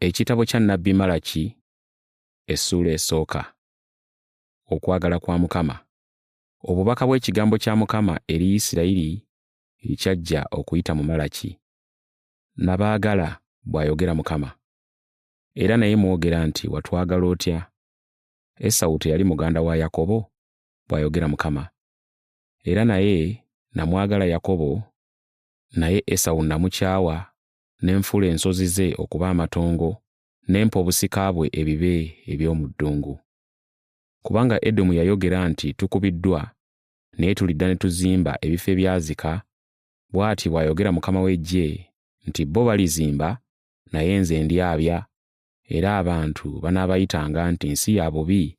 Ekitabo kya nnabbi Malaki essuula esooka. Okwagala kwa Mukama. Obubaka bw'ekigambo kya Mukama eri Isirayiri ekyajja okuyita mu Malaki. Nabaagala, bw'ayogera Mukama. Era naye mwogera nti watwagala otya? Esawu teyali muganda wa Yakobo? bw'ayogera Mukama. Era naye namwagala Yakobo, naye Esawu namukyawa ne nfuula ensozi ze okuba amatongo, ne mpa obusika bwe ebibe eby'omu ddungu. Kubanga Edomu yayogera nti Tukubiddwa, naye tulidda ne tuzimba ebifo ebyazika, bw'ati bw'ayogera Mukama w'eggye nti Bo balizimba, naye nze ndyabya, era abantu banaabayitanga nti nsi ya bubi,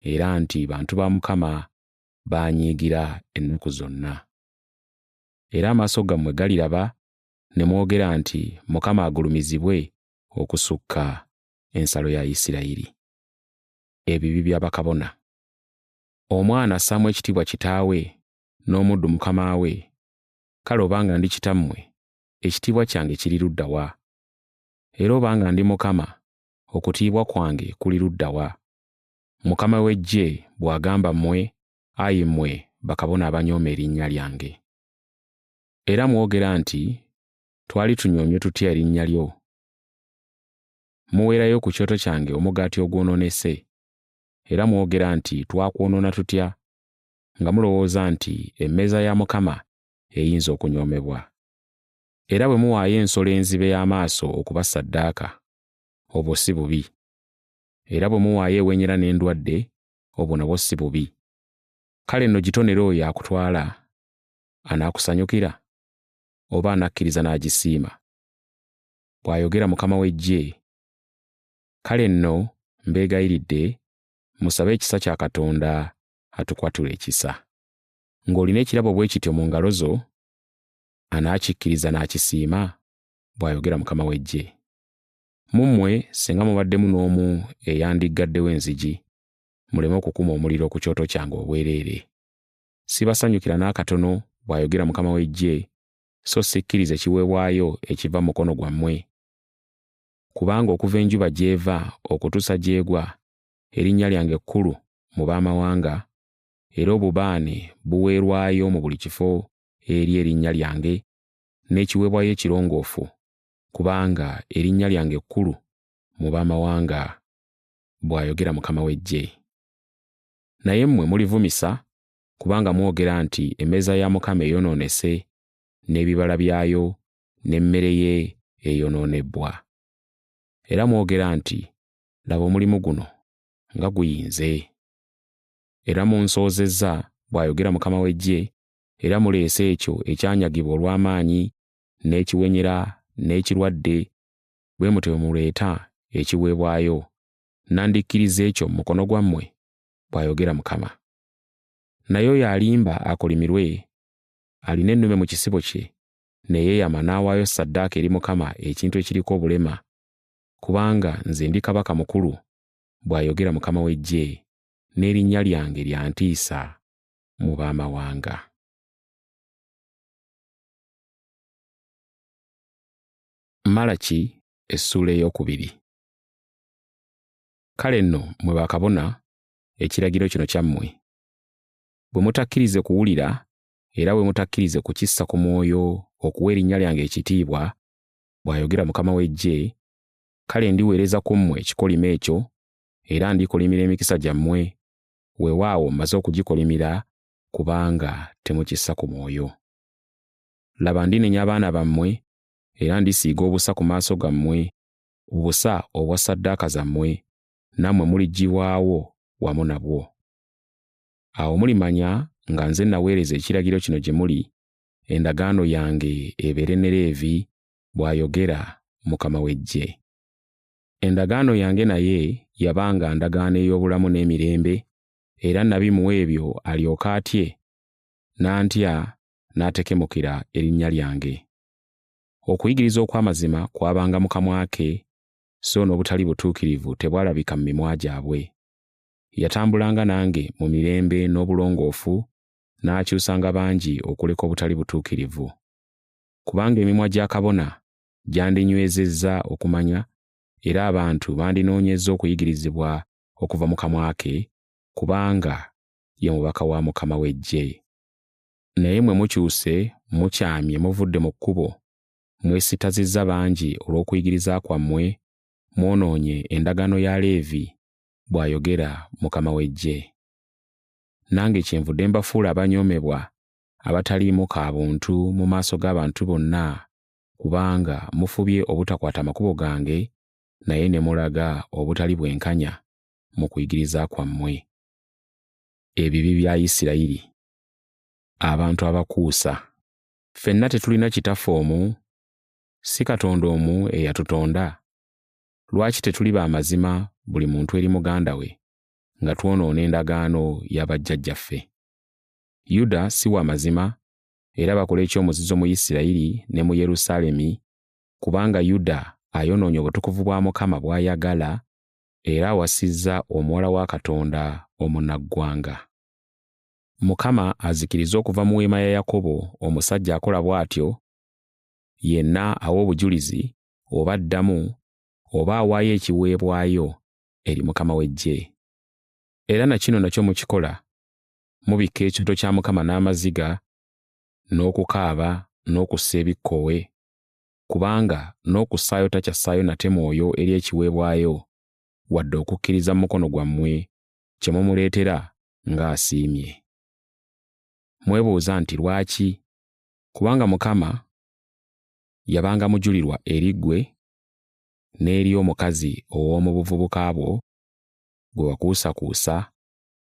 era nti bantu ba Mukama b'anyiigira ennaku zonna. Era amaaso gammwe galiraba ne mwogera nti Mukama agulumizibwe okusukka ensalo ya Isirayiri. Ebibi bya bakabona. Omwana assaamu ekitiibwa kitaawe, n'omuddu mukama we. Kale obanga ndi kitammwe, ekitiibwa kyange kiri ludda wa? Era obanga ndi Mukama, okutiibwa kwange kuli ludda wa? Mukama w'eggye bw'agamba mmwe, ayi mmwe bakabona abanyooma erinnya lyange. Era mwogera nti, Twali tunyoomye tutya erinnya lyo? Muweerayo ku kyoto kyange omugaati ogwonoonese. Era mwogera nti, Twakwonoona tutya? Nga mulowooza nti emmeeza ya Mukama eyinza okunyoomebwa. Era bwe muwaayo ensolo enzibe y'amaaso okuba ssaddaaka, obwo si bubi? Era bwe muwaayo ewenyera n'endwadde, obwo nabwo si bubi? Kale nno gitonere oyo akutwala anaakusanyukira oba anakkiriza n'agisiima? Bw'ayogera Mukama w'eggye. Kale nno mbeegayiridde musabe ekisa kya Katonda atukwatule ekisa. Ng'olina ekirabo bwe kityo mu ngalo zo, anaakikkiriza n'akisiima? Bw'ayogera Mukama w'eggye. Mu mmwe singa mubaddemu n'omu eyandiggaddewo enzigi, muleme okukuma omuliro ku kyoto kyange obwereere. Sibasanyukira n'akatono, bw'ayogera Mukama w'eggye, so sikkirize kiweebwayo ekiva mu mukono gwammwe. Kubanga okuva enjuba gy'eva okutuusa gy'egwa, erinnya lyange kkulu mu b'amawanga, era obubaane buweerwayo mu buli kifo eri erinnya lyange, n'ekiweebwayo ekirongoofu, kubanga erinnya lyange kkulu mu b'amawanga, bw'ayogera Mukama w'eggye. Naye mmwe mulivumisa, kubanga mwogera nti emmeeza ya Mukama eyonoonese, n'ebibala byayo n'emmere ye eyonoonebbwa. Era mwogera nti, Laba omulimu guno nga guyinze! Era munsoozezza, bw'ayogera Mukama w'eggye, era muleese ekyo ekyanyagibwa olw'amaanyi, n'ekiwenyera, n'ekirwadde, bwe mutyo bwe muleeta ekiweebwayo. Nandikkirizza ekyo mu mukono gwammwe? bw'ayogera Mukama. Naye oyo alimba akolimirwe, alina ennume mu kisibo kye, ne yeeyama n'awaayo ssaddaaka eri Mukama ekintu ekiriko obulema, kubanga nze ndi kabaka mukulu, bw'ayogera Mukama w'eggye, n'erinnya lyange lya ntiisa mu b'amawanga. Malaki essuula ey'okubiri. Kale nno mmwe bakabona, ekiragiro kino kyammwe. Bwe mutakkirize kuwulira era bwe mutakkirize kukissa ku mwoyo okuwa erinnya lyange ekitiibwa, bw'ayogera Mukama w'eggye, kale ndiweereza ku mmwe ekikolimo ekyo, era ndikolimira emikisa gyammwe, weewaawo mmaze okugikolimira kubanga temukissa ku mwoyo. Laba ndinenya abaana bammwe, era ndisiiga obusa ku maaso gammwe, obusa obwa ssaddaaka zammwe, nammwe muliggyibwawo wamu nabwo. Awo mulimanya nga nze naweereza ekiragiro kino gye muli, endagaano yange ebeere ne Leevi, bw'ayogera Mukama w'eggye. Endagaano yange naye yabanga ndagaano ey'obulamu n'emirembe, era nabimuwa ebyo alyoke atye, n'antya n'atekemukira erinnya lyange. Okuyigiriza okw'amazima kwabanga mu kamwa ke, so n'obutali butuukirivu tebwalabika mu mimwa gyabwe. Yatambulanga nange mu mirembe n'obulongoofu, n'akyusanga bangi okuleka obutali butuukirivu. Kubanga emimwa gya kabona gyandinywezezza okumanya, Era abantu bandinoonyezza okuyigirizibwa okuva mu kamwa ke, kubanga ye mubaka wa Mukama w'eggye. Naye mmwe mukyuse, mukyamye muvudde mu kkubo, mwesittazizza bangi olw'okuyigiriza kwammwe, mwonoonye endagaano ya Leevi, bw'ayogera Mukama w'eggye. Nange kyenvudde mbafuula abanyoomebwa abataliimu ka buntu mu maaso g'abantu bonna, kubanga mufubye obutakwata makubo gange, naye ne mulaga obutali bwenkanya mu kuyigiriza kwammwe. Ebibi bya Isirayiri. Abantu abakuusa. Ffenna tetulina kitaffe omu? Si Katonda omu eyatutonda? Lwaki tetuli ba mazima buli muntu eri muganda we, nga twonoona endagaano ya bajjajjaffe? Yuda si wa mazima, era bakola eky'omuzizo mu Isirayiri ne mu Yerusaalemi, kubanga Yuda ayonoonye obutukuvu bwa Mukama bw'ayagala, era awasizza omuwala wa Katonda omunnaggwanga. Mukama azikirize okuva mu weema ya Yakobo omusajja akola bw'atyo, yenna awa obujulizi, oba addamu, oba awaayo ekiweebwayo eri Mukama w'eggye. Era na kino nakyo mukikola, mubikka ekyoto kya Mukama n'amaziga, n'okukaaba, n'okussa ebikkowe, kubanga n'okussaayo takyassaayo nate mwoyo eri ekiweebwayo, wadde okukkiriza mu mukono gwammwe kye mumuleetera ng'asiimye. Mwebuuza nti lwaki? Kubanga Mukama yabanga mujulirwa eri ggwe n'eri omukazi ow'omu buvubuka bwo gwe wakuusakuusa,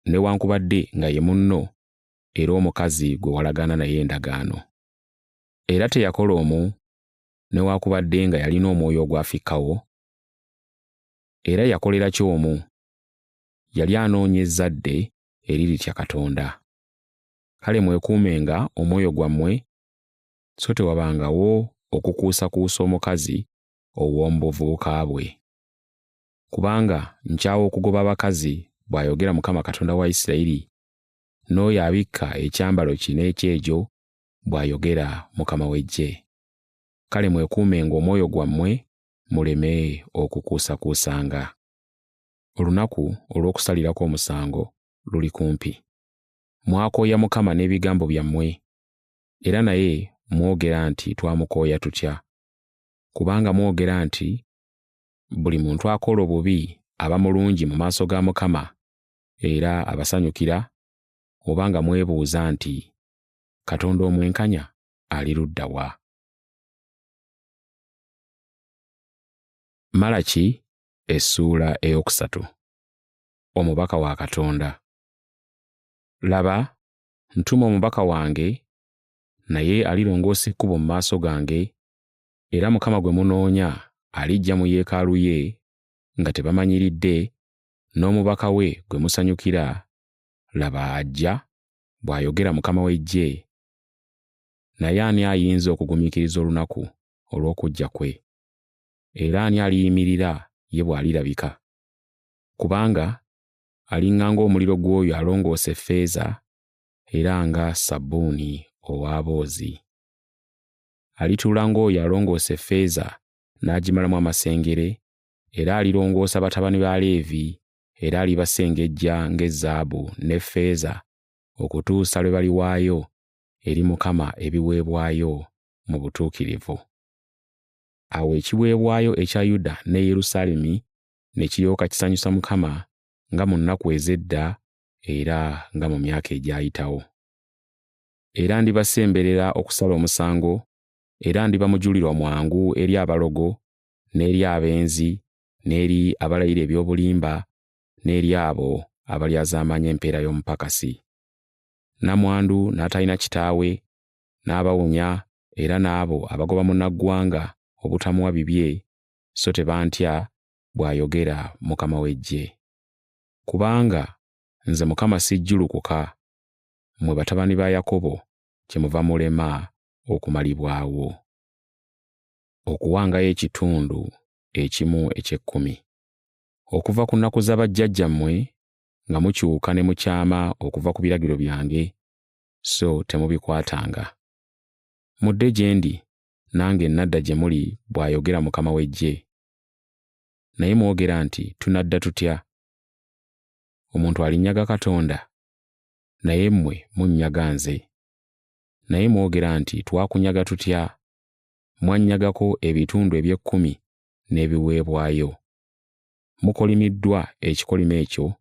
newaakubadde nga ye munno era omukazi gwe walagaana naye endagaano. Era teyakola omu, newaakubadde nga yalina omwoyo ogwafikkawo? Era yakolera ki omu? Yali anoonya ezzadde eriritya Katonda. Kale mwekuumenga omwoyo gwammwe, so tewabangawo okukuusakuusa omukazi ow'omu buvubuka bwe. Kubanga nkyawa okugoba abakazi, bw'ayogera Mukama Katonda wa Isirayiri, n'oyo abikka ekyambalo kye n'ekyejo, bw'ayogera Mukama w'eggye. Kale mwekuumenga omwoyo gwammwe muleme okukuusakuusanga. Olunaku olw'okusalirako omusango luli kumpi. Mwakooya Mukama n'ebigambo byammwe, era naye mwogera nti twamukooya tutya? Kubanga mwogera nti buli muntu akola obubi aba mulungi mu maaso ga Mukama era abasanyukira, oba nga mwebuuza nti Katonda omwenkanya ali ludda wa? Malaki essuula eyokusatu. Omubaka wa Katonda. Laba, ntuma omubaka wange, naye alirongoosa ekkubo mu maaso gange, era Mukama gwe munoonya alijja mu yeekaalu ye nga tebamanyiridde, n'omubaka we gwe musanyukira, laba ajja, bw'ayogera Mukama w'eggye. Naye ani ayinza okugumiikiriza olunaku olw'okujja kwe? Era ani aliyimirira ye bw'alirabika? Kubanga aliŋŋa ng'omuliro gw'oyo alongoosa effeeza, era nga sabbuuni ow'aboozi. Alituula ng'oyo alongoosa effeeza n'agimalamu amasengere, era alirongoosa batabani ba Leevi, era alibasengejja ng'ezaabu n'effeeza okutuusa lwe baliwaayo eri Mukama ebiweebwayo mu butuukirivu. Awo ekiweebwayo ekya Yuda ne Yerusaalemi ne kiryoka kisanyusa Mukama nga mu nnaku ez'edda era nga mu myaka egyayitawo. Era ndibasemberera okusala omusango, era ndiba mujulirwa mwangu eri abalogo, n'eri abenzi, n'eri abalayira eby'obulimba, n'eri abo abalyazaamaanya empeera y'omupakasi. Nnamwandu n'atalina kitaawe, n'abawonya era n'abo abagoba munnaggwanga obutamuwa bibye, so tebantya, bw'ayogera Mukama w'eggye. Kubanga nze Mukama sijjulukuka, mmwe batabani ba Yakobo kyemuva mulema okumalibwawo. Okuwangayo ekitundu ekimu eky'ekkumi. Okuva ku nnaku za bajjajjammwe nga mukyuka ne mukyama okuva ku biragiro byange, so temubikwatanga. Mudde gye ndi, nange nnadda gye muli, bw'ayogera Mukama w'eggye. Naye mwogera nti, Tunadda tutya? Omuntu alinyaga Katonda? Naye mmwe munnyaga nze. Naye mwogera nti, Twakunyaga tutya? Mwannyagako ebitundu eby'ekkumi n'ebiweebwayo. Mukolimiddwa ekikolimo ekyo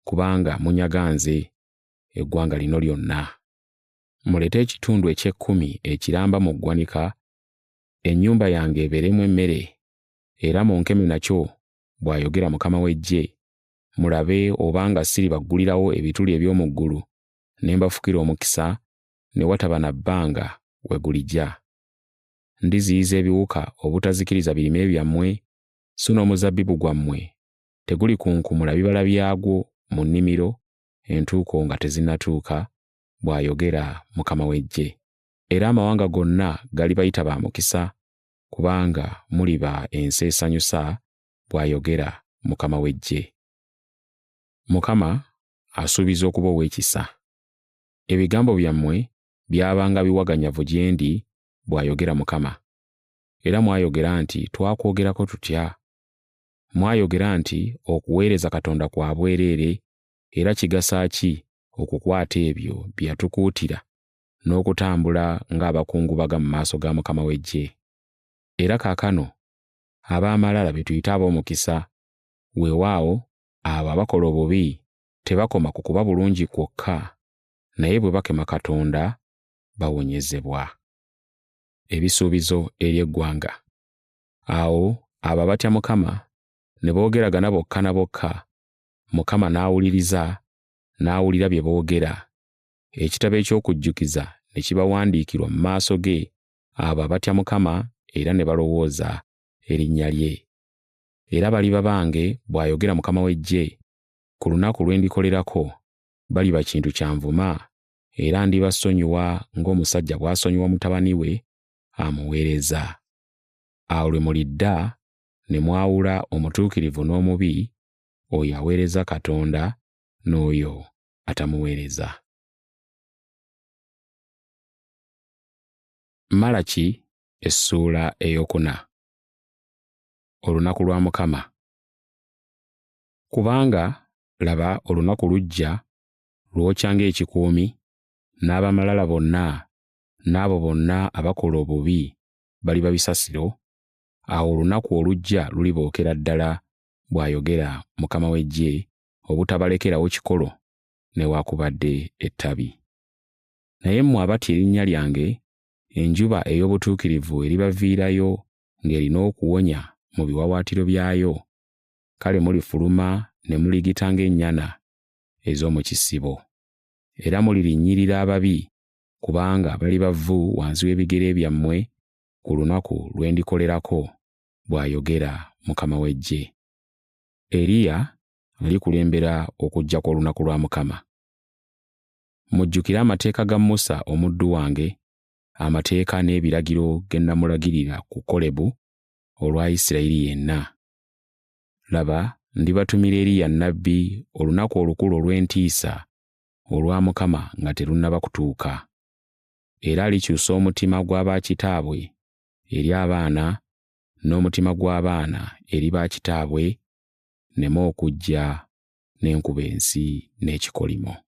kubanga munyaga nze, eggwanga lino lyonna. Muleete ekitundu eky'ekkumi ekiramba mu ggwanika, ennyumba yange ebeeremu emmere, era munkeme nakyo, bw'ayogera Mukama w'eggye, mulabe obanga siribaggulirawo ebituli eby'omu ggulu ne mbafukira omukisa ne wataba na bbanga we guligya. Ndiziyiza ebiwuka obutazikiriza birime byammwe, so n'omuzabbibu gwammwe tegulikunkumula bibala byagwo mu nnimiro entuuko nga tezinnatuuka, bw'ayogera Mukama w'eggye. Era amawanga gonna galibayita ba mukisa, kubanga muliba ensi esanyusa, bw'ayogera Mukama w'eggye. Mukama asuubiza okuba ow'ekisa. Ebigambo byammwe byabanga biwaganyavu gye ndi, bw'ayogera Mukama. Era mwayogera nti, Twakwogerako tutya? Mwayogera nti, Okuweereza Katonda kwa bwereere, era kigasa ki okukwata ebyo bye yatukuutira n'okutambula ng'abakungubaga mu maaso ga Mukama w'eggye? Era kaakano ab'amalala be tuyita ab'omukisa, weewaawo abo abakola obubi tebakoma ku kuba bulungi kwokka, naye bwe bakema Katonda bawonyezebwa. Ebisuubizo eri eggwanga. Awo abo abatya Mukama ne boogeragana bokka na bokka, Mukama n'awuliriza, n'awulira bye boogera. Ekitabo eky'okujjukiza ne kibawandiikirwa mu maaso ge abo abatya Mukama era ne balowooza erinnya lye. Era baliba bange, bw'ayogera Mukama w'eggye, ku lunaku lwe ndikolerako, baliba kintu kya nvuma, era ndibasonyiwa ng'omusajja bw'asonyiwa mutabani we amuweereza. Awo lwe mulidda ne mwawula omutuukirivu n'omubi, oyo aweereza Katonda n'oyo atamuweereza. Malaki essuula eyokuna. Olunaku lwa Mukama. Kubanga laba olunaku lujja lwokya ng'ekikuumi, n'ab'amalala bonna n'abo bonna abakola obubi baliba bisasiro, awo olunaku olujja lulibookera ddala, bw'ayogera Mukama w'eggye, obutabalekerawo kikolo newaakubadde ettabi. Naye mmwe abatya erinnya lyange, enjuba ey'obutuukirivu eribaviirayo ng'erina okuwonya mu biwaawaatiro byayo, kale mulifuluma ne muligita ng'ennyana ez'omu kisibo. Era mulirinnyirira ababi, kubanga baliba vvu wansi w'ebigere byammwe ku lunaku lwe ndikolerako, bw'ayogera Mukama w'eggye. Eriya alikulembera okujja kw'olunaku lwa Mukama. Mujjukire amateeka ga Musa omuddu wange, amateeka n'ebiragiro ge namulagirira ku Kolebu olwa Isirayiri yenna. Laba, ndibatumira Eriya nnabbi olunaku olukulu olw'entiisa olwa Mukama nga terunnaba kutuuka. Era alikyusa omutima gwa bakitaabwe eri abaana n'omutima gw'abaana eri bakitaabwe, nneme okujja ne nkuba ensi n'ekikolimo.